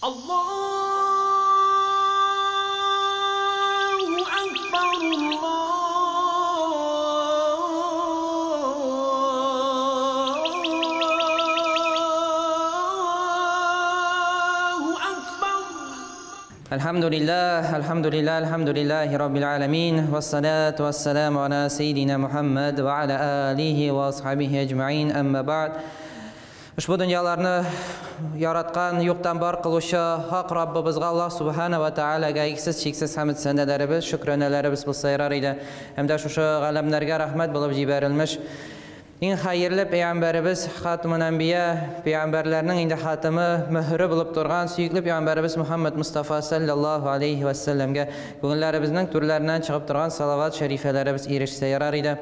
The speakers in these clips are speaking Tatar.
Allahu Akbar, Allahu Akbar. Alhamdulillah, alhamdulillah, alhamdulillahi rabbil alamin. Wassalatu wassalamu ala sayyidina Muhammad wa ala alihi wa ashabihi ajma'in. Amma ba'd. Ошбу дөньяларны яраткан, юктан бар кылучы Хак Раббыбызга Аллаһ субхана ва таалагә иксез-чиксез хәмд сәнәләребез, шөкранәләребез булса ярар иде. Һәм дә шушы галәмнәргә рәхмәт булып җибәрелмеш иң хәерле пәйгамбәребез Хатымун Әнбия, пәйгамбәрләрнең инде хатымы, мөһере булып торган сөекле пәйгамбәребез Мухаммад Мустафа саллаллаһу алейхи ва сәлләмгә күңелләребезнең түрләреннән чыгып торган салават шәрифәләребез ирешсә ярар иде.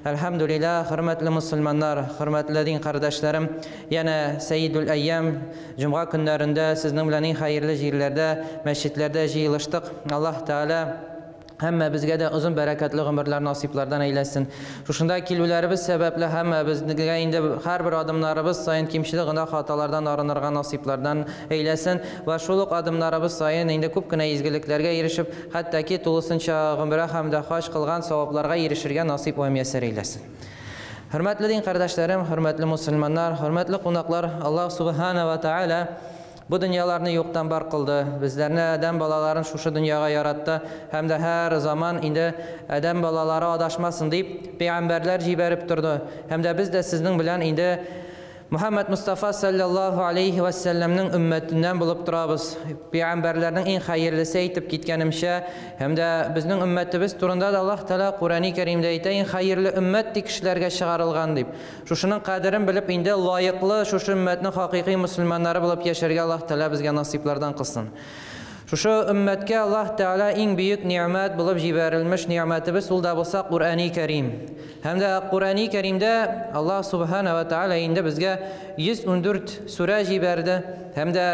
Әлхәмдүлилләһ, хөрмәтле мусульманнар, хөрмәтле дин кардәшләрем, янә Сәйидул Әйям, җомга көннәрендә сезнең белән иң хәерле җирләрдә, мәчетләрдә җыелыштык. Аллаһ Тәгалә һәммәбезгә дә озын бәрәкәтле гомерләр насыйплардан әйләсен. Шушында килүләребез сәбәпле һәммәбезгә инде һәрбер адымнарыбыз саен кимчелек, гөнаһ, хаталардан арынырга насыйплардан әйләсен. Вә шул ук адымнарыбыз саен инде күп кенә изгелекләргә ирешеп, хәтта ки тулысынча гомрә һәм дә хаҗ кылган савапларга ирешергә насыйп вә мияссәр әйләсен. Хөрмәтле дин кардәшләрем, хөрмәтле мусульманнар, хөрмәтле кунаклар, Аллаһ субхана ва тааля бу дөньяларны юктан бар кылды. Безләрне, адәм балаларын шушы дөньяга яратты һәм дә һәр заман инде адәм балалары адашмасын дип пәйгамбәрләр җибәреп торды. Һәм дә без дә сезнең белән инде Мухаммад Мустафа саллаллаһу алейхи ва сәлләмнең өммәтеннән булып торабыз. Пәйгамбәрләрнең иң хәерлесе әйтеп киткәнемчә, һәм дә безнең өммәтебез турында да Аллаһ Тәгалә Курани Кәримдә әйтә, иң хәерле өммәт дип кешеләргә чыгарылган дип. Шушының кадерен белеп инде лаеклы шушы өммәтнең хакыйкый мусульманнары булып яшәргә Аллаһ Тәгалә безгә насыйплардан кылсын. Шушы өммәткә Аллаһ Тәгалә иң бөек ни'мәт булып җибәрелмеш ни'мәтебез ул да булса Курани Кәрим. Һәм дә Курани Кәримдә Аллаһ субхана ва тааля инде безгә 114 сүрә җибәрде. Һәм дә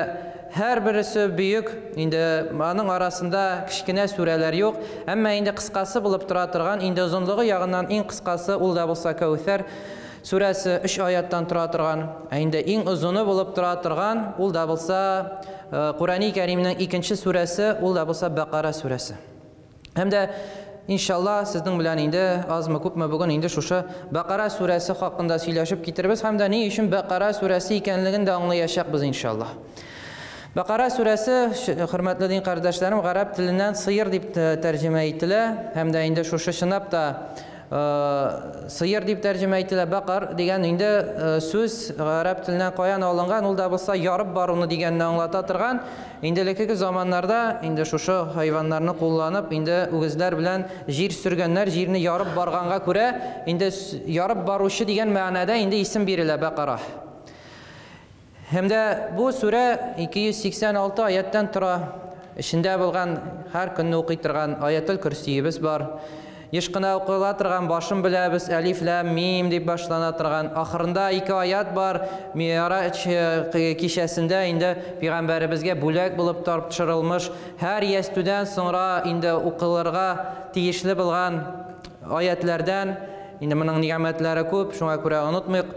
һәр бересе бөек, инде аның арасында кечкенә сүрәләр юк, әмма инде кыскасы булып тора торган, инде озынлыгы ягыннан иң кыскасы ул да булса Кәүсәр сүрәсе 3 аяттан тора торган, ә инде иң озыны булып тора торган ул да булса Курани Кәримнең икенче сүрәсе, ул да булса Бакара сүрәсе. Һәм дә иншалла сезнең белән инде азмы күпме бүген инде шушы Бакара сүрәсе хакында сөйләшеп китербез һәм дә ни өчен Бакара сүрәсе икәнлеген дә аңлаячакбыз иншалла. Бакара сүрәсе, хөрмәтле дин кардәшләрем, гарәп теленнән сыер дип тәрҗемә ителә һәм дә инде шушы чынлап та сыер дип тәрҗемә ителә. Бакар дигән инде сүз гарәп теленнән каян алынган, ул да булса ярып баруны дигәнне аңлата торган. Инде элеккеге заманнарда инде шушы хайваннарны кулланып, инде үгезләр белән җир сөргәннәр, җирне ярып барганга күрә, инде ярып баручы дигән мәгънәдә инде исем бирелә Бакара. Һәм дә бу сүрә 286 аяттан тора. Эчендә булган һәр көнне укый торган аятул көрсиебез бар. Еш кына укыла торган башын беләбез, әлиф ләм мим дип башлана торган. Ахырында ике аят бар. Миъраҗ кичәсендә инде пәйгамбәребезгә бүләк булып тапшырылмыш. Һәр ястүдән соңра инде укылырга тиешле булган аятлардан инде моның ни'мәтләре күп, шуңа күрә онытмыйк.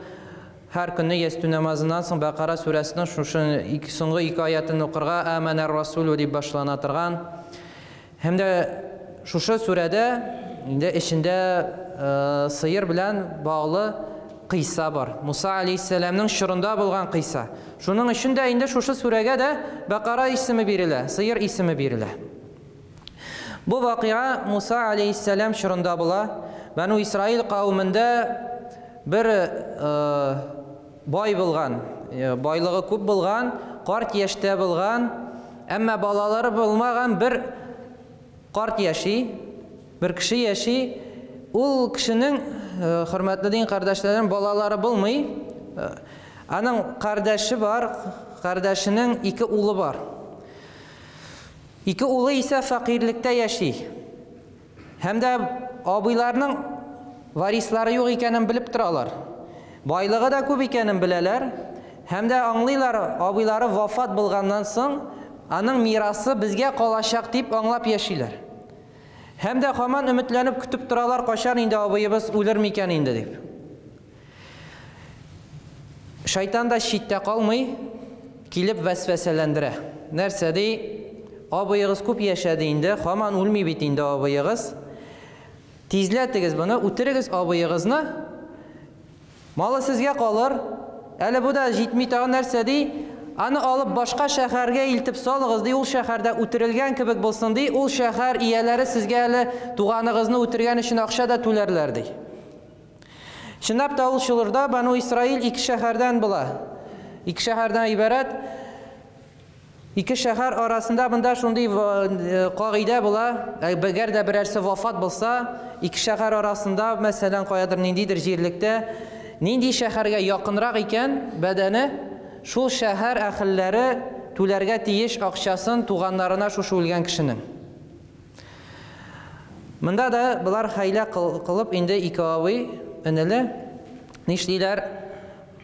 Һәр көнне ястү намазыннан соң Бакара сүрәсенең шушы соңгы ике аятын укырга Аманар Расулу дип башлана торган. Һәм дә шушы сүрәдә инде эчендә сыер белән баглы кыйса бар. Муса алейхиссәламның чорында булган кыйса. Шуның өчен дә инде шушы сүрәгә дә Бакара исеме бирелә, сыер исеме бирелә. Бу вакыйга Муса алейхиссәлам чорында була. Бану Исраил кавемендә бер бай булган, байлыгы күп булган, карт яшьтә булган, әмма балалары булмаган бер карт яши, бер кеше яши. Ул кешенең, хөрмәтле дин кардәшләрем, балалары булмый. Аның кардәше бар, кардәшенең ике улы бар. Ике улы исә фәкыйрьлектә яши. Һәм дә абыйларның варислары юк икәнен белеп торалар. Байлыгы да күп икәнен беләләр. Һәм дә аңлыйлар, абыйлары вафат булганнан соң аның мирасы безгә калачак дип аңлап яшиләр. Һәм дә һаман өметләнеп көтеп торалар, качан инде абыебыз үлер микән инде дип. Шайтан да читтә калмый, килеп вәсвәсәләндерә. Нәрсә ди? Абыегыз күп яшәде инде, һаман үлми бит инде абыегыз. Тизләтегез моны, үтерегез абыегызны. Малы сезгә калыр. Әле бу да җитми тагын нәрсә ди? Аны алып башка шәһәргә илтеп салыгыз ди, ул шәһәрдә үтерелгән кебек булсын ди, ул шәһәр ияләре сезгә әле туганыгызны үтергән өчен акча да түләрләр ди. Чынлап та ул чорда Бану Исраил ике шәһәрдән була. Ике шәһәрдән гыйбарәт. Ике шәһәр арасында монда шундый кагыйдә була, әгәр дә берәрсе вафат булса, ике шәһәр арасында, мәсәлән, каядыр ниндидер җирлектә, нинди шәһәргә якынрак икән бәдәне, шул шәһәр әһелләре түләргә тиеш акчасын туганнарына шушы үлгән кешенең. Монда да болар хәйлә кылып инде ике абый, энеле нишлиләр?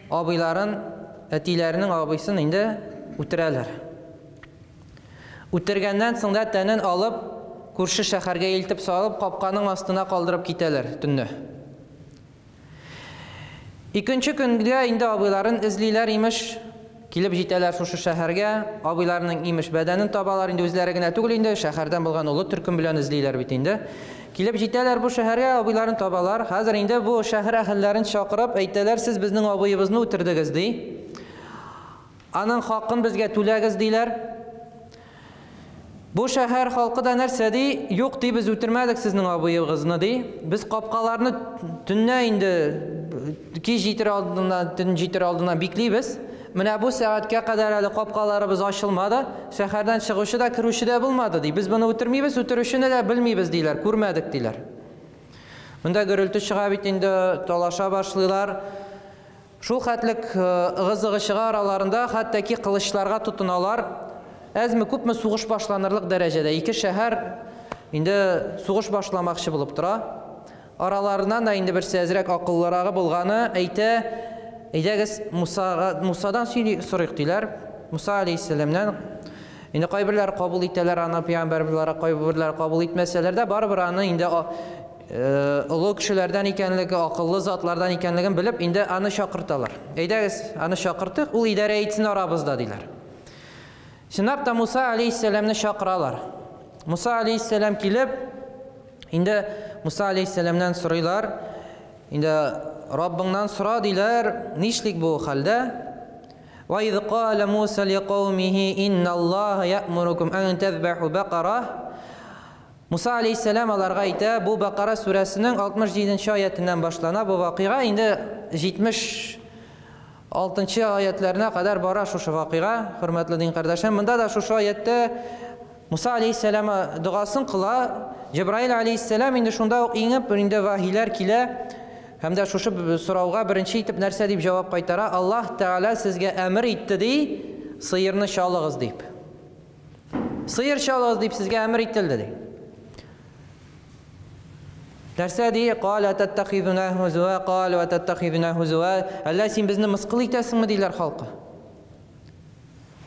Абыйларын, әтиләренең абыйсын инде үтерәләр. Үтергәннән соң да тәнен алып, күрше шәһәргә илтеп салып, капканың астына калдырып китәләр төнне. Икенче көнгә инде абыйларын эзлиләр имеш, килеп җитәләр шушы шәһәргә, абыйларының имеш бәдәнен табалар, инде үзләре генә түгел инде, шәһәрдән булган олы төркем белән эзлиләр бит инде. Килеп җитәләр бу шәһәргә, абыйларын табалар. Хәзер инде бу шәһәр әһелләрен чакырып әйтәләр, сез безнең абыебызны үтердегез, ди. Аның хакын безгә түләгез, диләр. Бу шәһәр халкы да нәрсә ди? Юк, ди, без үтермәдек сезнең абыегызны, ди. Без капкаларны төнлә инде кич җитер алдыннан, төн җитер алдыннан биклибез. Менә бу сәгатькә кадәр әле капкаларыбыз ачылмады. Шәһәрдән чыгучы да, керүче дә булмады, ди. Без моны үтермибез, үтерүчене дә белмибез, диләр, күрмәдек, диләр. Монда гөрелте чыга бит инде, талаша башлыйлар. Шул хәтлек ыгы-зыгы чыга араларында, хәтта ки кылычларга тотыналар. Әзме күпме сугыш башланырлык дәрәҗәдә. Ике шәһәр инде сугыш башламакчы булып тора. Араларыннан да инде берсе әзрәк акыллырагы булганы әйтә, әйдәгез Мусага, Мусадан сөйли сорыйк диләр. Муса алейһиссәламнән. Инде кайберләр кабул итәләр аны пәйгамбәр буларак, кайберләр кабул итмәсәләр дә, барыбер аны инде олы кешеләрдән икәнлеге, акыллы затлардан икәнлеген белеп, инде аны чакырталар. Әйдәгез, аны чакыртыйк, ул идарә итсен арабызда, диләр. Чынлап та Муса алейһиссәламне чакыралар. Муса алейһиссәлам килеп, инде Муса алейһиссәламнән сорыйлар, инде Раббыңнан сора, диләр, нишлик бу хәлдә? Ва из кала Муса лиқаумихи инналлаһа я'мурукум ан тазбаху бакара. Муса алейһиссәлам аларга әйтә, бу Бакара сүрәсенең 67 аятеннән башлана бу вакыйга, инде 76 аятларына кадәр бара шушы вакыйга, хөрмәтле дин кардәшләрем. Монда да шушы аятта Муса алейһиссәлам догасын кыла, Җәбраил алейһиссәлам инде шунда ук иңеп, инде вахиләр килә. Һәм дә шушы сорауга беренче итеп нәрсә дип җавап кайтара? Аллаһ Тәгалә сезгә әмер итте ди, сыерны чалыгыз дип. Сыер чалыгыз дип сезгә әмер ителде ди. Нәрсә ди? Кала таттахизуна хузуа, кала таттахизуна хузуа. Әллә син безне мыскыл итәсеңме диләр халкы.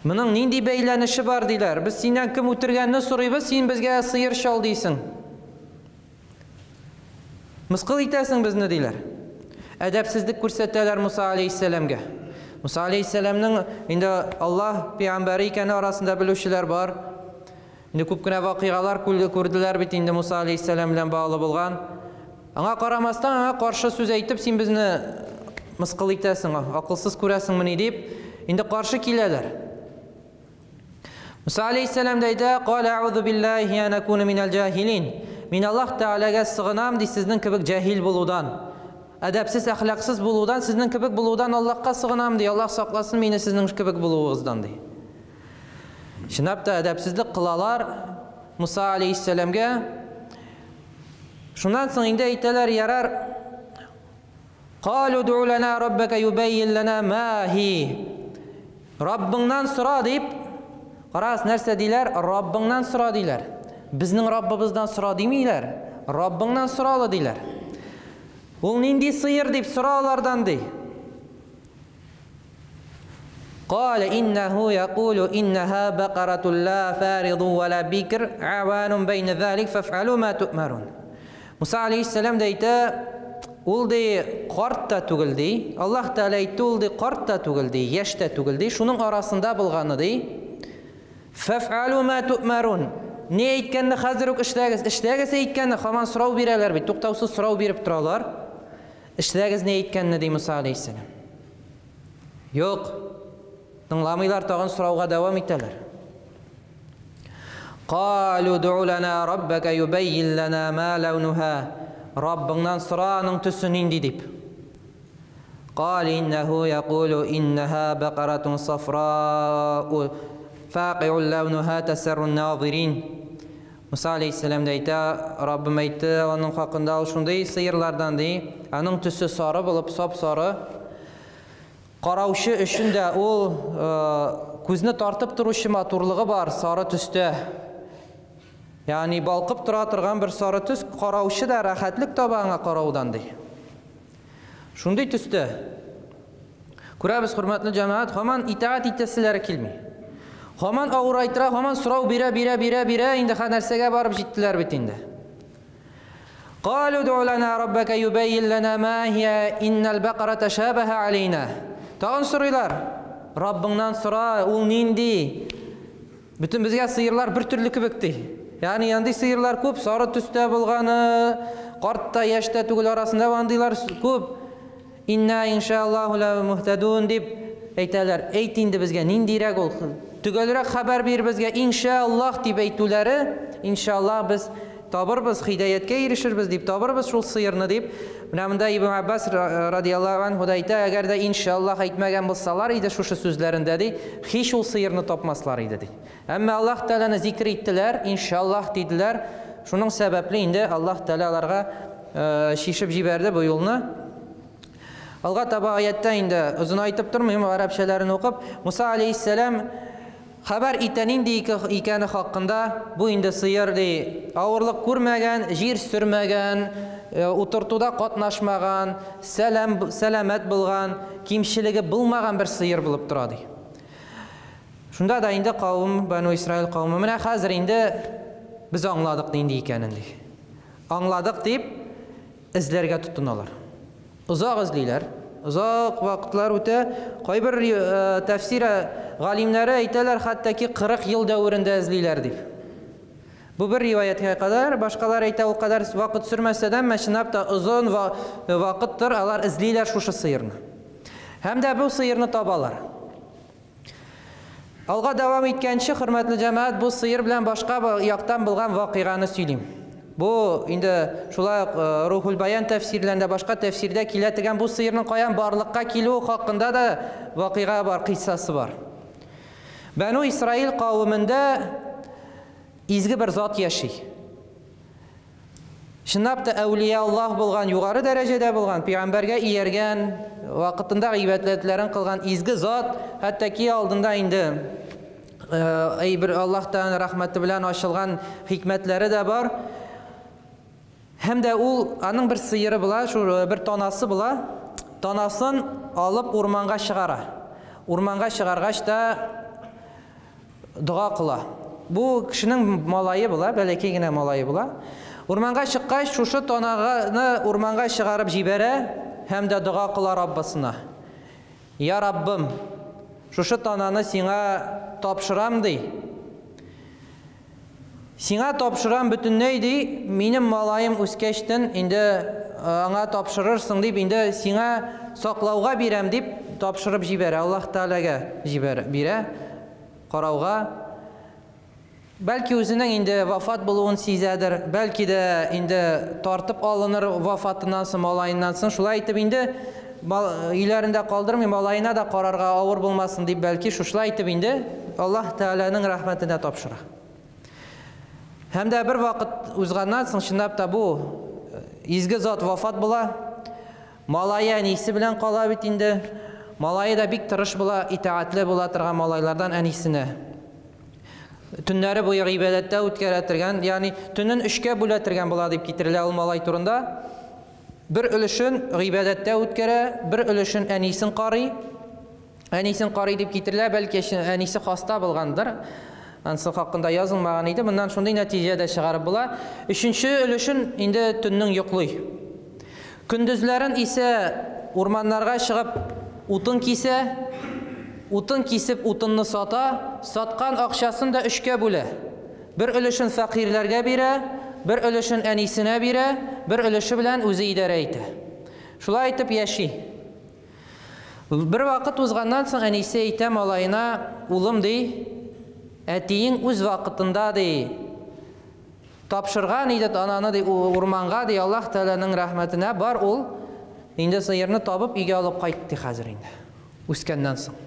Моның нинди бәйләнеше бар диләр. Без синнән кем үтергәнне сорыйбыз, син безгә сыер чал дисең. Мыскыл итәсең безне диләр. Әдәпсезлек күрсәтәләр Муса алейһиссәламгә. Муса алейһиссәламның инде Аллаһ пәйгамбәре икәне арасында белүчеләр бар. Инде күп кенә вакыйгалар күрделәр бит инде Муса алейһиссәлам белән баглы булган. Аңа карамастан, аңа каршы сүз әйтеп, син безне мыскыл итәсең, акылсыз күрәсеңмени дип, инде каршы киләләр. Муса алейһиссәлам да әйтә, «Кала аузу биллаһи ан акуна минал җаһилин». Мин Аллаһ Тәгаләгә сыгынам ди сезнең кебек җаһил булудан. Әдәпсез, әхлаксыз булудан, сезнең кебек булудан Аллаһка сыгынам ди. Аллаһ сакласын мине сезнең кебек булуыгыздан ди. Чынлап та әдәпсезлек кылалар Муса алейһиссәламгә. Шуннан соң инде әйтәләр, ярар, Калу ду'у лана раббака юбайин лана ма хи. Раббыңнан сора дип, карагыз нәрсә диләр? Раббыңнан сора диләр. Безнең Раббыбыздан сора димиләр. Раббыңнан соралы диләр. Ул нинди сыер дип сора алардан ди. Кала иннаху якулу иннаха бакаратун ла фариду ва ла бикр аванун бейна залик фаф'алу ма ту'марун. Муса алейхиссалам да әйтә, ул ди карт та түгел ди. Аллаһ Тәгалә әйтте, ул ди карт та түгел ди, яшь тә түгел ди. Шуның арасында булганы ди. Фәф'алу ма ту'марун. Ни әйткәнне хәзер үк эшләгез. Эшләгез әйткәнне, һаман сорау бирәләр бит, туктаусыз сорау биреп торалар. Эшләгез ни әйткәнне, ди Муса алейһиссәлам. Юк. Тыңламыйлар, тагын сорауга дәвам итәләр. Калу ду'у лана раббака юбаййин лана ма лаунуха. Раббыңнан сора, аның төсе нинди дип. Кал иннәһу якулу иннәһа бакаратун сафрау факиун лаунуха тәсәррун назирин. Муса алейһиссәлам да әйтә, Раббым әйтте, аның хакында ул шундый сыерлардан ди, аның төсе сары булып, сап-сары. Караучы өчен дә ул күзне тартып торучы матурлыгы бар, сары төстә. Ягъни балкып тора торган бер сары төс, караучы да рәхәтлек таба аңа караудан ди. Шундый төстә. Күрәбез, хөрмәтле җәмәгать, һаман итагать итәселәре килми. Һаман авырайтыра, һаман сорау бирә, бирә, бирә, бирә, инде ха нәрсәгә барып җиттеләр бит инде. Калу ду'у лана раббака юбаййин лана ма һия иннал бакара ташабаһа алейна. Тагын сорыйлар. Раббыңнан сора, ул нинди? Бөтен безгә сыерлар бер төрле кебек ди. Ягъни андый сыерлар күп, сары төстә булганы, карт та, яшь тә түгел арасында андыйлар күп. Инна иншаллаху ла муһтадун дип әйтәләр. Әйт инде безгә ниндирәк ул? Төгәлрәк хәбәр бир безгә иншаллах дип әйтүләре, иншаллах без табырбыз, хидаяткә ирешербез дип табырбыз шул сыерны дип. Менә монда Ибн Аббас радияллаһу анһу да әйтә, әгәр дә иншаллах әйтмәгән булсалар иде шушы сүзләрендә ди, һич ул сыерны тапмаслар иде ди. Әмма Аллаһ Тәгаләне зикр иттеләр, иншаллах диделәр. Шуның сәбәпле инде Аллаһ Тәгалә аларга чишеп җибәрде бу юлны. Алга таба аятта инде озын айтып тормыйм, гарәпчәләрен укып, Муса алейһиссәлам хәбәр итә нинди икәне хакында, бу инде сыер ди, авырлык күрмәгән, җир сөрмәгән, утыртуда катнашмаган, сәлам, сәламәт булган, кимчелеге булмаган бер сыер булып тора ди. Шунда да инде кавым, Бану Исраил кавымы, менә хәзер инде без аңладык нинди икәнен ди. Аңладык дип эзләргә тотыналар. Озак эзлиләр. Озак вакытлар үтә. Кайбер тәфсир галимнәре әйтәләр, хәтта ки 40 ел дәверендә эзлиләр дип. Бу бер риваяткә кадәр, башкалар әйтә, ул кадәр вакыт сүрмәсә дә, әмма чынлап та озын вакыттыр алар эзлиләр шушы сыерны. Һәм дә бу сыерны табалар. Алга дәвам иткәнче, хөрмәтле җәмәгать, бу сыер белән башка яктан булган вакыйганы сөйлим. Бу инде шулай ук Рухул Баян тәфсирләрендә, башка тәфсирдә килә торган бу сыерның каян барлыкка килүе хакында да вакыйга бар, кыйссасы бар. Бану Исраил кавемендә изге бер зат яши. Чынлап та әүлия Аллаһ булган, югары дәрәҗәдә булган, пәйгамбәргә ияргән, вакытында гыйбадәтләрен кылган изге зат, хәтта ки алдында инде әйбер Аллаһ Тәгаләнең рәхмәте белән ачылган хикмәтләре дә бар. Һәм дә ул аның бер сыеры була, шул бер танасы була. Танасын алып урманга чыгара. Урманга чыгаргач та дога кыла. Бу кешенең малае була, бәләкәй генә малае була. Урманга чыккач, шушы танаганы урманга чыгарып җибәрә һәм дә дога кыла Раббысына. Я Раббым, шушы тананы сиңа тапшырам ди. Сиңа тапшырам бөтенләй ди, минем малаем үскәчтен инде аңа тапшырырсың дип, инде сиңа саклауга бирәм дип тапшырып җибәрә. Аллаһ Тәгаләгә җибәрә, бирә карауга. Бәлки үзенең инде вафат булуын сизәдер, бәлки дә инде тартып алыныр вафатыннан соң, малаеннан соң. Шулай итеп инде өйләрендә калдырмый, малаена да карарга авыр булмасын дип, бәлки шушылай итеп инде Аллаһ Тәгаләнең рәхмәтенә тапшыра. Һәм дә бер вакыт узганнан соң, чынлап та бу изге зат вафат була. Малае әнисе белән кала бит инде. Малае да бик тырыш була, итагатьле була торган малайлардан әнисенә. Төннәре буе гыйбадәттә үткәрә торган, ягъни төнен өчкә бүлә торган була дип китерелә ул малай турында. Бер өлешен гыйбадәттә үткәрә, бер өлешен әнисен карый. Әнисен карый дип китерелә, бәлки әнисе хаста булгандыр. Ансы хакында язылмаган иде. Моннан шундый нәтиҗә дә чыгарып була. Өченче өлешен инде төннең йоклый. Көндезләрен исә урманнарга чыгып утын кисә, Утын кисеп, утынны сата, саткан акчасын да өчкә бүлә. Бер өлешен фәкыйрьләргә бирә, бер өлешен әнисенә бирә, бер өлеше белән үзе идарә итә. Шулай итеп яши. Бер вакыт узганнан соң әнисе әйтә малаена, улым ди, әтиең үз вакытында ди, тапшырган иде ананы ди урманга ди, Аллаһ Тәгаләнең рәхмәтенә бар ул, инде сыерны табып өйгә алып кайт ди хәзер инде. Үскәннән соң.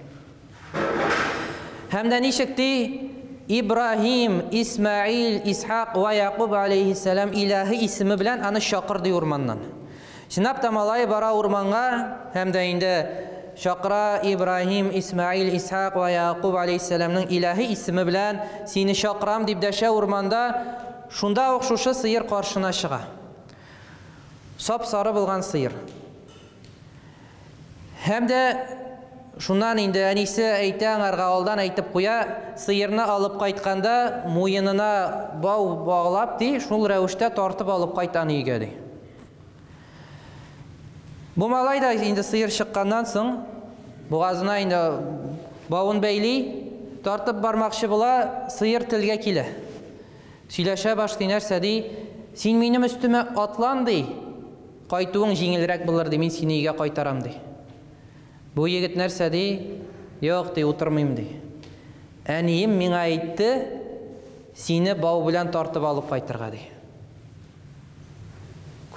Һәм дә ничек ди, Ибраһим, Исмаил, Исхак ва Якуб алейхиссалам илаһы исеме белән аны чакыр ди урманнан. Чынлап та малай бара урманга һәм дә инде чакыра Ибраһим, Исмаил, Исхак ва Якуб алейхиссаламның илаһы исеме белән сине чакырам дип дәшә урманда, шунда ук шушы сыер каршына чыга. Сап-сары булган сыер. Һәм дә шуннан инде әнисе әйтә аңарга алдан әйтеп куя, сыерны алып кайтканда муенына бау баглап ди, шул рәвештә тартып алып кайт аны өйгә ди. Бу малай да инде сыер чыкканнан соң бугазына инде бавын бәйли, тартып бармакчы була, сыер телгә килә. Сөйләшә башлый, нәрсә ди? Син минем өстемә атлан ди. Кайтуың җиңелрәк булыр ди, мин сине өйгә кайтарам ди. Бу егет нәрсә ди? Юк ди, утырмыйм ди. Әнием миңа әйтте, сине бау белән тартып алып кайтырга ди.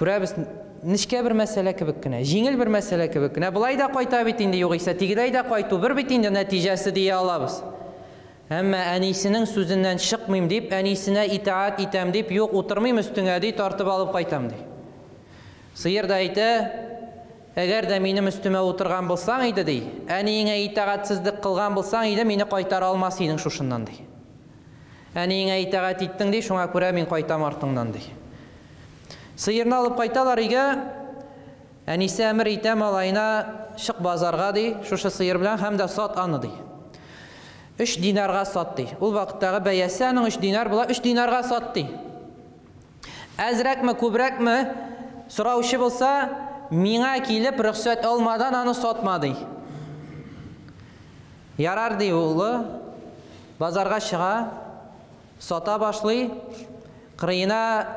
Күрәбез, нечкә бер мәсьәлә кебек кенә, җиңел бер мәсьәлә кебек кенә. Болай да кайта бит инде югыйсә, тегеләй дә кайту бер бит инде нәтиҗәсе дия алабыз. Әмма әнисенең сүзеннән чыкмыйм дип, әнисенә итаать итәм дип, юк, утырмыйм өстеңә ди, тартып алып кайтам ди. Сыер да әйтә, әгәр дә минем өстемә утырган булсаң иде ди, әниеңә итагатьсезлек кылган булсаң иде, мине кайтара алмас идең шушыннан ди. Әниеңә итагать иттең ди, шуңа күрә мин кайтам артыңнан ди. Сыерны алып кайталар өйгә, әнисе әмер итә малаена, чык базарга ди, шушы сыер белән һәм дә сат аны ди. 3 динарга сат ди. Ул вакыттагы бәясе аның 3 динар була, 3 динарга сат ди. Әзрәкме, күбрәкме сораучы булса, миңа килеп рөхсәт алмадан аны сатма ди. Ярар ди улы, базарга чыга, сата башлый, кырыена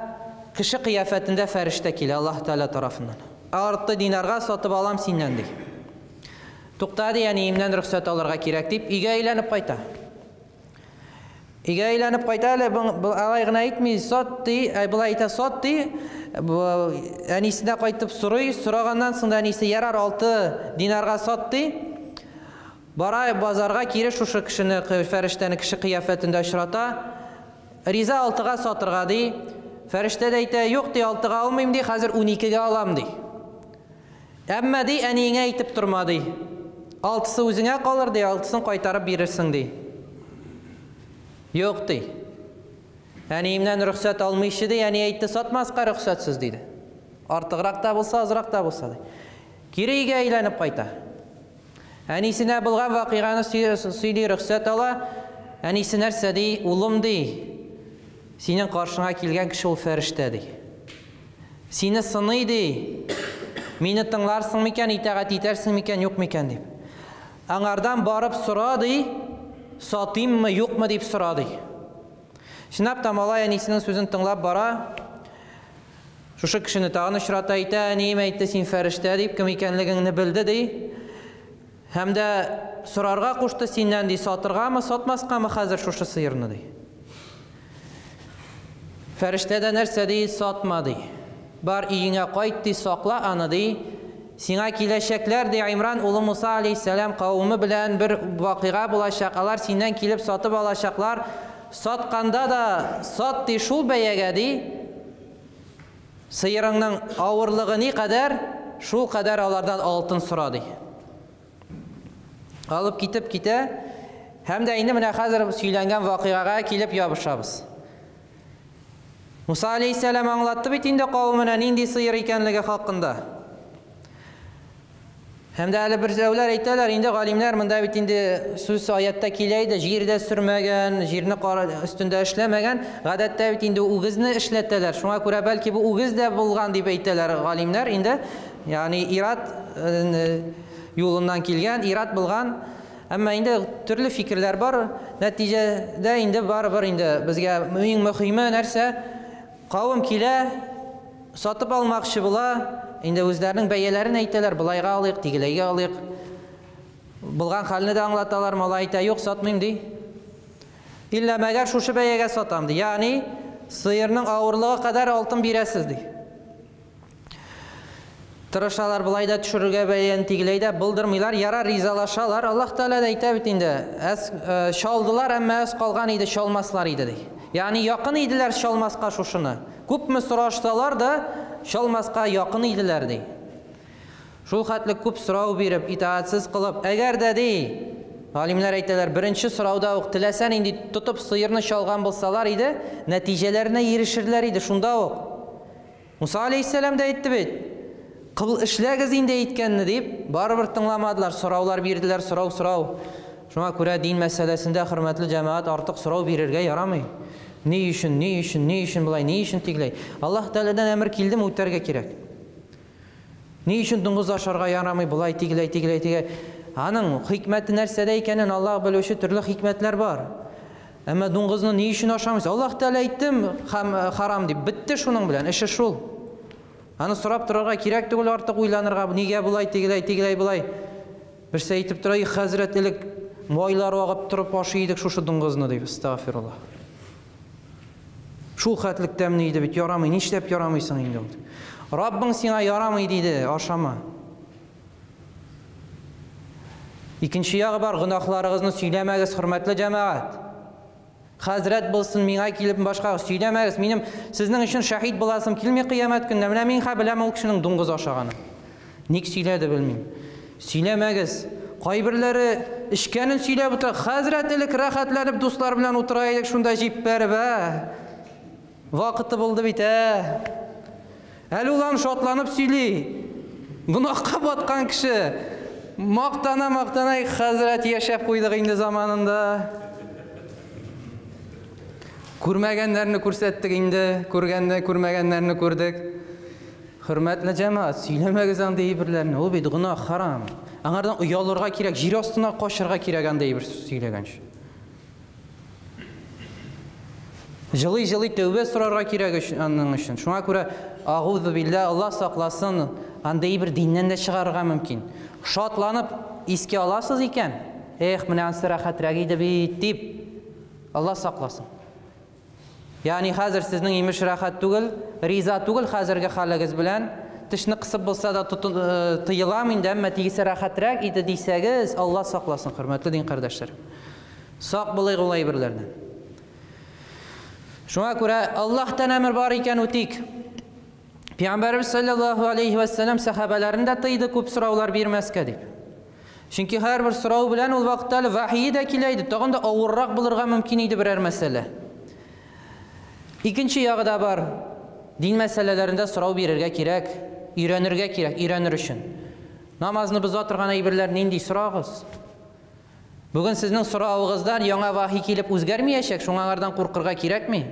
кеше кыяфәтендә фәрештә килә Аллаһ Тәгалә тарафыннан. Арты динарга сатып алам синнән ди. Тукта ди, әниемнән рөхсәт алырга кирәк дип, өйгә әйләнеп кайта. Өйгә әйләнеп кайта әле, алай гына әйтми, сат ди, болай әйтә, сат ди. Әнисенә кайтып сорый, сораганнан соң да әнисе ярар 6 динарга сат ди. Бара базарга кире шушы кешене, фәрештәне кеше кыяфәтендә очрата. Риза 6-га сатырга ди. Фәрештә дә әйтә, юк ди, 6-га алмыйм ди, хәзер 12-гә алам ди. Әмма ди, әниеңә әйтеп торма ди. 6-сы үзеңә калыр ди, 6-сын кайтарып бирерсең ди. Юк ди. Әниемнән рөхсәт алмыйчы ди, әни әйтте, сатмаска рөхсәтсез диде. Артыграк та булса, азрак та булса ди. Кире өйгә әйләнеп кайта. Әнисенә булган вакыйганы сөйли, рөхсәт ала. Әнисе нәрсә ди? Улым ди, синең каршыңа килгән кеше ул фәрештә ди. Сине сыный ди. Мине тыңларсың микән, итагать итәрсең микән, юк микән дип. Аңардан барып сора ди, сатыйммы, юкмы дип сора ди. Чынлап та малай әнисенең сүзен тыңлап бара. Шушы кешене тагын очрата, әйтә, әнием әйтте, син фәрештә дип, кем икәнлегеңне белде ди. Һәм дә сорарга кушты синнән ди, сатыргамы, сатмаскамы хәзер шушы сыерны ди. Фәрештә дә нәрсә ди, сатма ди. Бар өеңә кайт ди, сакла аны ди. Сиңа киләчәкләр ди, Имран улы Муса алейхиссалам кавымы белән бер вакыйга булачак. Алар синнән килеп сатып алачаклар. Сатканда да сат ди шул бәягә ди. Сыерыңның авырлыгы ни кадәр, шул кадәр алардан алтын сора ди. Алып китеп китә. Һәм дә инде менә хәзер сөйләнгән вакыйгага килеп ябышабыз. Муса алейхиссалам аңлатты бит инде кавымына нинди сыер икәнлеге хакында. Һәм дә әле берәүләр әйтәләр, инде галимнәр монда бит инде сүз аятта килә иде, җирдә сөрмәгән, җирне өстендә эшләмәгән, гадәттә бит инде үгезне эшләтәләр. Шуңа күрә бәлки бу үгез дә булган дип әйтәләр галимнәр инде. Ягъни ират юлыннан килгән, ират булган. Әмма инде төрле фикерләр бар. Нәтиҗәдә инде барыбер инде безгә иң мөһиме нәрсә? Кавым килә, сатып алмакчы була, инде үзләренең бәяләрен әйтәләр, болайга алыйк, тегеләйгә алыйк. Булган хәлне дә аңлаталар, малай әйтә, юк, сатмыйм ди. Иллә мәгәр шушы бәягә сатам ди. Ягъни сыерның авырлыгы кадәр алтын бирәсез ди. Тырышалар болай да төшерергә бәян тегеләй дә булдырмыйлар, ярар ризалашалар. Аллаһ Тәгалә дә әйтә бит инде, әз чалдылар, әмма әз калган иде, чалмаслар иде ди. Ягъни якын иделәр чалмаска шушыны. Күпме сорашсалар да, чалмаска якын иделәр ди. Шул хәтле күп сорау биреп, итаатсыз кылып, әгәр дә ди, галимнәр әйтәләр, беренче сорауда ук теләсә нинди тотып сыерны чалган булсалар иде, нәтиҗәләренә ирешерләр иде шунда ук. Муса алейһиссәлам да әйтте бит, кыл эшләгез инде әйткәнне дип, барыбер тыңламадылар, сораулар бирделәр, сорау, сорау. Шуңа күрә дин мәсьәләсендә, хөрмәтле җәмәгать, артык сорау бирергә ярамый. Ни өчен, ни өчен, ни өчен болай, ни өчен тегеләй? Аллаһ Тәгаләдән әмер килдеме, үтәргә кирәк. Ни өчен дуңгыз ашарга ярамый, болай, тегеләй, тегеләй, тегеләй? Аның хикмәте нәрсәдә икәнен Аллаһ белүче төрле хикмәтләр бар. Әмма дуңгызны ни өчен ашамыйсыз? Аллаһ Тәгалә әйттем, харам дип. Бетте шуның белән, эше шул. Аны сорап торырга кирәк түгел, артык уйланырга, нигә болай, тегеләй, тегеләй, болай. Берсе әйтеп тора, "И хәзрәт, элек майлар агып торып ашый идек шушы дуңгызны", дип, астагфируллаһ. Шул хәтлек тәмле иде бит, ярамый, нишләп ярамыйсың инде ул? Раббың сиңа ярамый диде, ашама. Икенче ягы бар, гөнаһларыгызны сөйләмәгез, хөрмәтле җәмәгать. Хәзрәт булсын, миңа килеп башка сөйләмәгез. Минем сезнең өчен шаһит буласым килми кыямәт көнендә. Менә мин хә беләм ул кешенең дуңгыз ашаганын. Ник сөйләде белмим. Сөйләмәгез. Кайберләре эчкәнен сөйләп утыра. Хәзрәт элек рәхәтләнеп дуслар белән утыра идек, шунда җиппәреп, ә. Вакыты булды бит, ә. Әле ул аны шатланып сөйли. Гөнаһка баткан кеше. Мактана, мактана, хәзрәт яшәп куйдык инде заманында. Күрмәгәннәрне күрсәттек инде, күргәнне, күрмәгәннәрне күрдек. Хөрмәтле җәмәгать, сөйләмәгез андый әйберләрне. Ул бит гөнаһ, харам. Аңардан оялырга кирәк, җир астына качырга кирәк андый әйбер сөйләгәнче. Җылый-җылый тәүбә сорарга кирәк өчен, аның өчен. Шуңа күрә агузу билла, Аллаһ сакласын, андый әйбер диннән дә чыгарырга мөмкин. Шатланып искә аласыз икән, эх, менә ансы рәхәтрәк иде бит, дип, Аллаһ сакласын. Ягъни хәзер сезнең имеш рәхәт түгел, риза түгел хәзерге хәлегез белән, тешне кысып булса да тыелам инде, әмма тегесе рәхәтрәк иде дисәгез, Аллаһ сакласын, хөрмәтле дин кардәшләр. Сак булыйк ул әйберләрдән. Шуңа күрә Аллаһтан әмер бар икән, үтик. Пәйгамбәребез саллаллаһу алейхи ва саллям сәхабәләрен дә тыйды күп сораулар бирмәскә дип. Чөнки һәрбер сорау белән ул вакытта әле вахие дә килә иде, тагын да авыррак булырга мөмкин иде берәр мәсьәлә. Икенче ягы да бар. Дин мәсьәләләрендә сорау бирергә кирәк, өйрәнергә кирәк, өйрәнер өчен. Намазны боза торган әйберләр нинди, сорагыз. Бүген сезнең соравыгыздан яңа вахи килеп үзгәрмиячәк, шуңа аңардан куркырга кирәкми.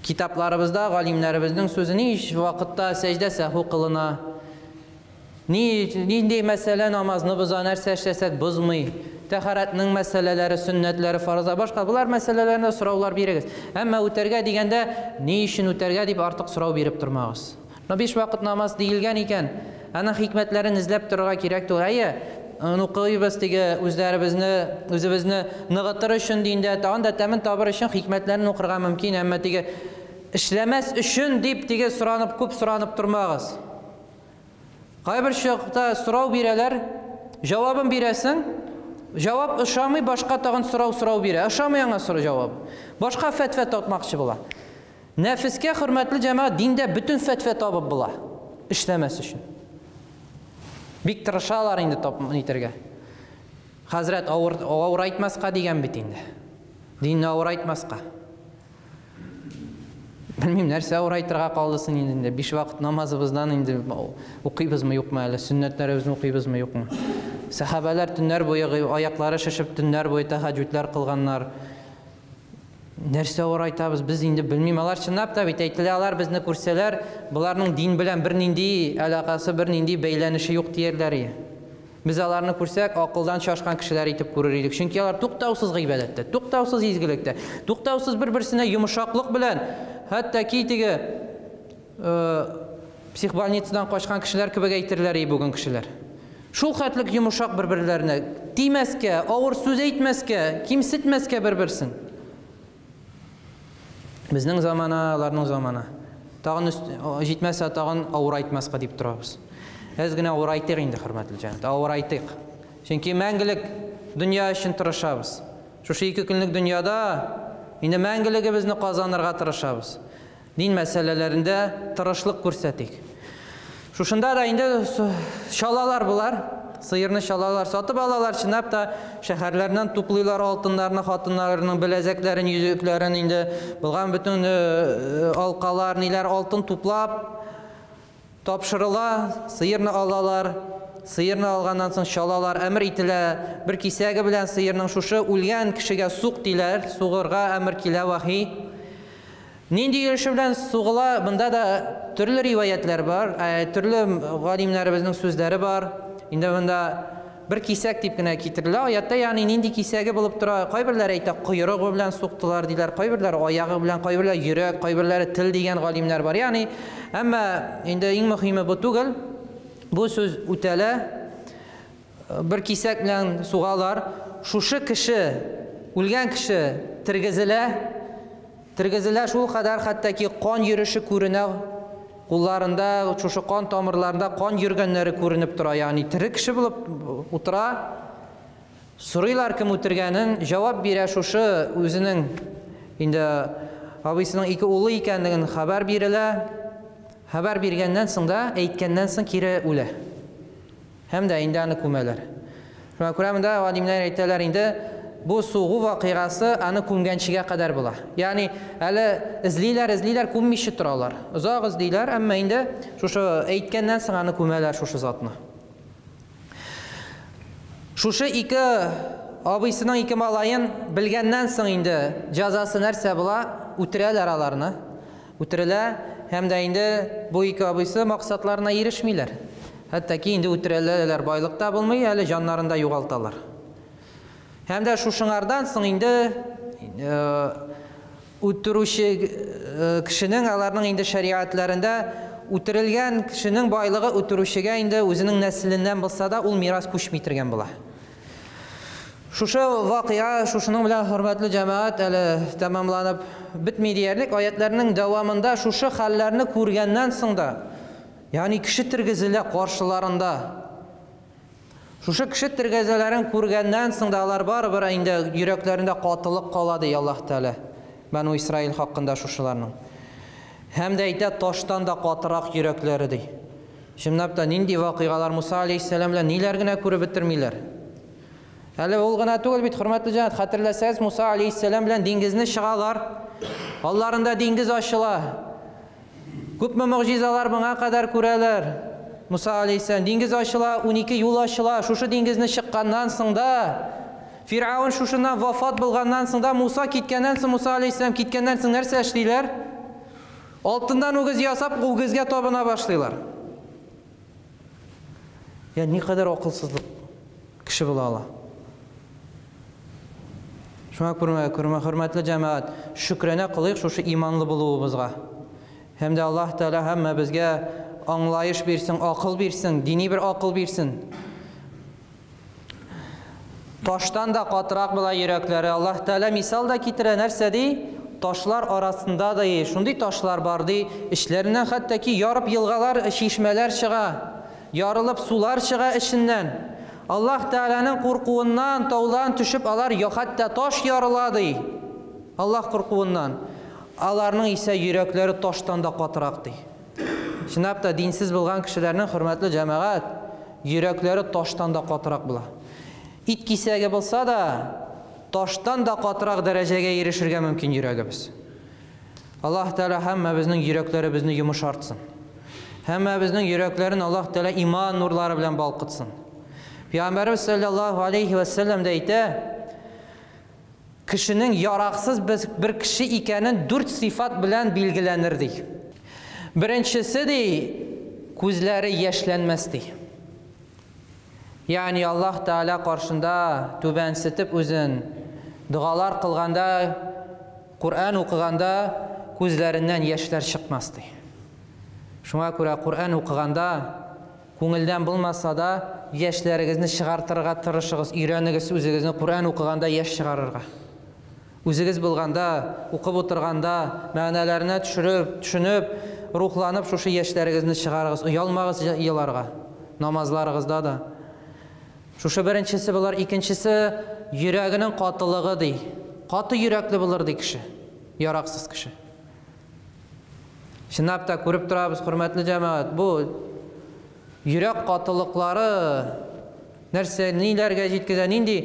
Китапларыбызда галимнәребезнең сүзе ни вакытта сәҗдә сәһу кылына, ни, нинди мәсьәлә намазны боза, нәрсә эшләсәк бозмый, тәһарәтнең мәсьәләләре, сөннәтләре, фарызлар, башка болар мәсьәләләренә сораулар бирегез. Әмма үтәргә дигәндә, ни өчен үтәргә дип артык сорау биреп тормагыз. Но биш вакыт намаз диелгән икән, аның хикмәтләрен эзләп торырга кирәк түгел. Әйе, укыйбыз теге үзләребезне, үзебезне ныгытыр өчен диндә, тагын да тәмен табыр өчен хикмәтләрен укырга мөмкин, әмма теге эшләмәс өчен дип теге соранып, күп соранып тормагыз. Кайбер чакта сорау бирәләр, җавабын бирәсең, җавап ошамый, башка тагын сорау сорау бирә. Ошамый аңа сорау җавап. Башка фәтвә тотмакчы була. Нәфескә, хөрмәтле җәмәгать, диндә бөтен фәтвә табып була, эшләмәс өчен. Бик тырышалар инде тап итәргә. Хәзрәт авыр авырайтмаска дигән бит инде. Динне авырайтмаска. Белмим, нәрсә авырайтырга калдысын инде. Биш вакыт намазыбыздан инде укыйбызмы, юкмы әле, сөннәтләребезне укыйбызмы, юкмы. Сәхабәләр төннәр буе аяклары шешеп, төннәр буе тәһаҗҗүдләр кылганнар. Нәрсә авырайтабыз, без инде белмим. Алар чынлап та бит әйтелә, алар безне күрсәләр, боларның дин белән бернинди алакасы, бернинди бәйләнеше юк диярләр. Без аларны күрсәк, акылдан шашкан кешеләр итеп күрер идек. Чөнки алар туктаусыз гыйбадәттә, туктаусыз изгелектә, туктаусыз бер-берсенә йомшаклык белән, хәтта ки теге психбольницадан качкан кешеләр кебек әйтерләр и бүген кешеләр. Шул хәтлек йомшак бер-берләренә, тимәскә, авыр сүз әйтмәскә, кимсетмәскә бер-берсен. Безнең замана, аларның замана. Тагын җитмәсә, тагын авырайтмаска дип торабыз. Әз генә авырайтыйк инде, хөрмәтле җәмәгать, авырайтыйк. Чөнки мәңгелек дөнья өчен тырышабыз. Шушы ике көнлек дөньяда инде мәңгелегебезне казанырга тырышабыз. Дин мәсьәләләрендә тырышлык күрсәтик. Шушында да инде чалалар булар, сыерны чалалар, сатып алалар, чынлап та шәһәрләрдән туплыйлар алтыннарны, хатыннарның беләзекләрен, йөзекләрен, инде булган бөтен алкалар, ниләр алтын туплап тапшырыла, сыерны алалар. Сыерны алганнан соң чалалар, әмер ителә, бер кисәге белән сыерның шушы үлгән кешегә сук диләр, сугырга әмер килә вахи. Нинди йөреше белән сугыла, монда да төрле риваятлар бар, төрле галимнәребезнең сүзләре бар. Инде монда бер кисәк дип кенә китерелә аятта, ягъни нинди кисәге булып тора. Кайберләре әйтә, койрыгы белән суктылар диләр, кайберләре аягы белән, кайберләре йөрәк, кайберләре тел дигән галимнәр бар. Ягъни, әмма инде иң мөһиме бу түгел. Бу сүз үтәлә. Бер кисәк белән сугалар. Шушы кеше, үлгән кеше тергезелә. Тергезелә шул кадәр, хәтта ки кан йөреше күренә, кулларында, шушы кан тамырларында кан йөргәннәре күренеп тора. Ягъни тере кеше булып утыра. Сорыйлар кем үтергәнен, җавап бирә шушы үзенең инде абыйсының ике улы икәнлеген хәбәр бирелә. Хәбәр биргәннән соң да, әйткәннән соң кире үлә. Һәм дә инде аны күмәләр. Шуңа күрә монда галимнәр әйтәләр инде, бу сугу вакыйгасы аны күмгәнчегә кадәр була. Ягъни әле эзлиләр, эзлиләр, күммичә торалар. Озак эзлиләр, әмма инде шушы әйткәннән соң аны күмәләр шушы затны. Шушы ике абыйсының ике малаен белгәннән соң инде җәзасы нәрсә була? Үтерәләр аларны. Үтерелә һәм дә инде бу ике абыйсы максатларына ирешмиләр. Хәтта ки инде үтерәләр, байлык та булмый, әле җаннарын да югалталар. Һәм дә шушыңардан соң инде үтерүче кешенең, аларның инде шәриатларында үтерелгән кешенең байлыгы үтерүчегә инде үзенең нәселеннән булса да ул мирас күчми торган була. Шушы вакыйга, шушының белән хөрмәтле җәмәгать әле тәмамланып бетми диярлек. Аятларның дәвамында шушы хәлләрне күргәннән соң да, ягъни кеше тергезелә каршыларында. Шушы кеше тергезеләрен күргәннән соң да алар барыбер инде йөрәкләрендә катылык кала ди Аллаһ Тәгалә. Бану Исраил хакында шушыларның. Һәм дә әйтә, таштан да катырак йөрәкләре ди. Чынлап та нинди вакыйгалар Муса алейһиссәлам белән ниләр генә күреп бетермиләр. Әле ул гына түгел бит, хөрмәтле җәмәгать, хәтерләсәгез, Муса алейһиссәлам белән диңгезне чыгалар. Алларында диңгез ачыла. Күпме могҗизалар моңа кадәр күрәләр. Муса алейһиссәлам диңгез ачыла, 12 юл ачыла. Шушы диңгезне чыкканнан соң да Фиргавен шушыннан вафат булганнан соң да Муса киткәннән соң, Муса алейһиссәлам киткәннән соң нәрсә эшлиләр? Алтыннан үгез ясап, үгезгә табына башлыйлар. Я никадәр акылсызлык кеше була ала. Шуңа күрә, хөрмәтле җәмәгать, шөкранә кылыйк шушы иманлы булуыбызга. Һәм дә Аллаһ Тәгалә һәммәбезгә аңлаеш бирсен, акыл бирсен, дини бер акыл бирсен. Таштан да катырак була йөрәкләре. Аллаһ Тәгалә мисал да китерә, нәрсә ди? Ташлар арасында да шундый ташлар бар ди, эчләреннән хәтта ки ярып елгалар, чишмәләр чыга, ярылып сулар чыга эченнән. Аллаһ Тәгаләнең куркуыннан таудан төшеп алар хәтта таш ярыла ди. Аллаһ куркуыннан. Аларның исә йөрәкләре таштан да катырак ди. Чынлап та динсез булган кешеләрнең, хөрмәтле җәмәгать, йөрәкләре таштан да катырак була. Ит кисәге булса да, таштан да катырак дәрәҗәгә ирешергә мөмкин йөрәгебез. Аллаһ Тәгалә һәммәбезнең йөрәкләребезне йомшартсын. Һәммәбезнең йөрәкләрен Аллаһ Тәгалә иман нурлары белән балкытсын. Пәйгамбәребез саллаллаһу алейхи ва саллям да әйтә, кешенең яраксыз бер кеше икәнен 4 сыйфат белән билгеләнер ди. Беренчесе ди, күзләре яшьләнмәс ди. Ягъни Аллаһ Тәгалә каршында түбәнсетеп үзен, догалар кылганда, Коръән укыганда күзләреннән яшьләр чыкмас, ди. Шуңа күрә Коръән укыганда, күңелдән булмаса да, яшьләрегезне чыгартырга тырышыгыз, өйрәнегез үзегезне Коръән укыганда яшь чыгарырга. Үзегез булганда, укып утырганда, мәгънәләренә төшереп, төшенеп, рухланып шушы яшьләрегезне чыгарыгыз, оялмагыз еларга. Намазларыгызда да. Шушы беренчесе булыр, икенчесе йөрәгенең катылыгы ди. Каты йөрәкле булыр ди кеше. Яраксыз кеше. Чынлап та күреп торабыз, хөрмәтле җәмәгать, бу йөрәк катылыклары нәрсә, ниләргә җиткезә, нинди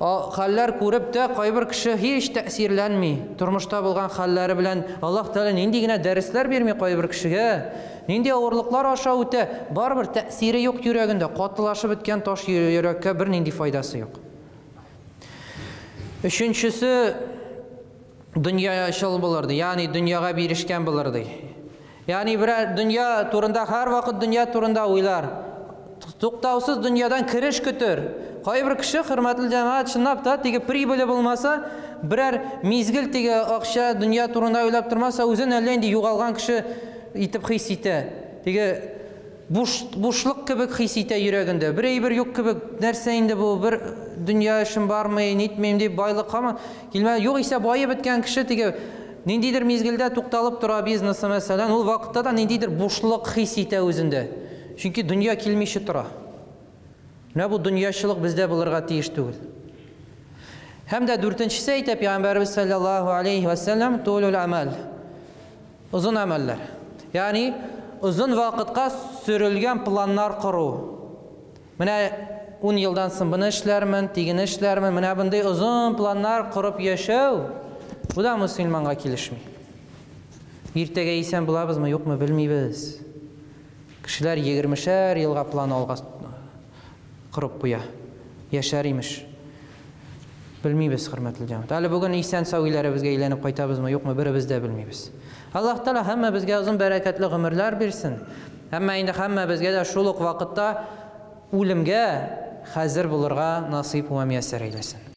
хәлләр күреп тә кайбер кеше һич тәэсирләнми. Тормышта булган хәлләре белән Аллаһ Тәгалә нинди генә дәресләр бирми кайбер кешегә, нинди авырлыклар аша үтә, барыбер тәэсире юк йөрәгендә, катылашып беткән таш йөрәккә бернинди файдасы юк. Өченчесе дөньячыл булыр ди, ягъни дөньяга бирешкән булыр ди. Ягъни берәр дөнья турында һәрвакыт дөнья турында уйлар. Туктаусыз дөньядан кереш көтер. Кайбер кеше, хөрмәтле җәмәгать, чынлап та теге прибыле булмаса, берәр мизгел теге акча, дөнья турында уйлап тормаса, үзен әллә инде югалган кеше итеп хис итә. Теге буш, бушлык кебек хис итә йөрәгендә. Бер әйбер юк кебек, нәрсә инде бу, бер дөнья эшем бармый, нитмим дип, байлык һаман килмә. Юк исә баеп беткән кеше теге ниндидер мизгелдә тукталып тора бизнесы, мәсәлән, ул вакытта да ниндидер бушлык хис итә үзендә. Чөнки дөнья килмичә тора. Менә бу дөньячылык бездә булырга тиеш түгел. Һәм дә дүртенчесе әйтә Пәйгамбәребез саллаллаһу алейхи ва саллям тулул амал. Озын әмәлләр. Ягъни озын вакытка сөрелгән планнар кору. Менә 10 елдан соң буны эшләрмен, тигене эшләрмен. Менә мондый озын планнар корып яшәү, бу да мөселманга килешми. Иртәгә исән булабызмы, юкмы, белмибез. Кешеләр 20-шәр елга план алга корып куя. Яшәр имеш. Белмибез, хөрмәтле җәмәгать. Әле бүген исән сау өйләребезгә әйләнеп кайтабызмы, юкмы, беребез дә белмибез. Аллаһ Тәгалә һәммәбезгә озын бәрәкәтле гомерләр бирсен. Әмма инде һәммәбезгә дә шул ук вакытта үлемгә хәзер булырга насыйп вә мияссәр әйләсен.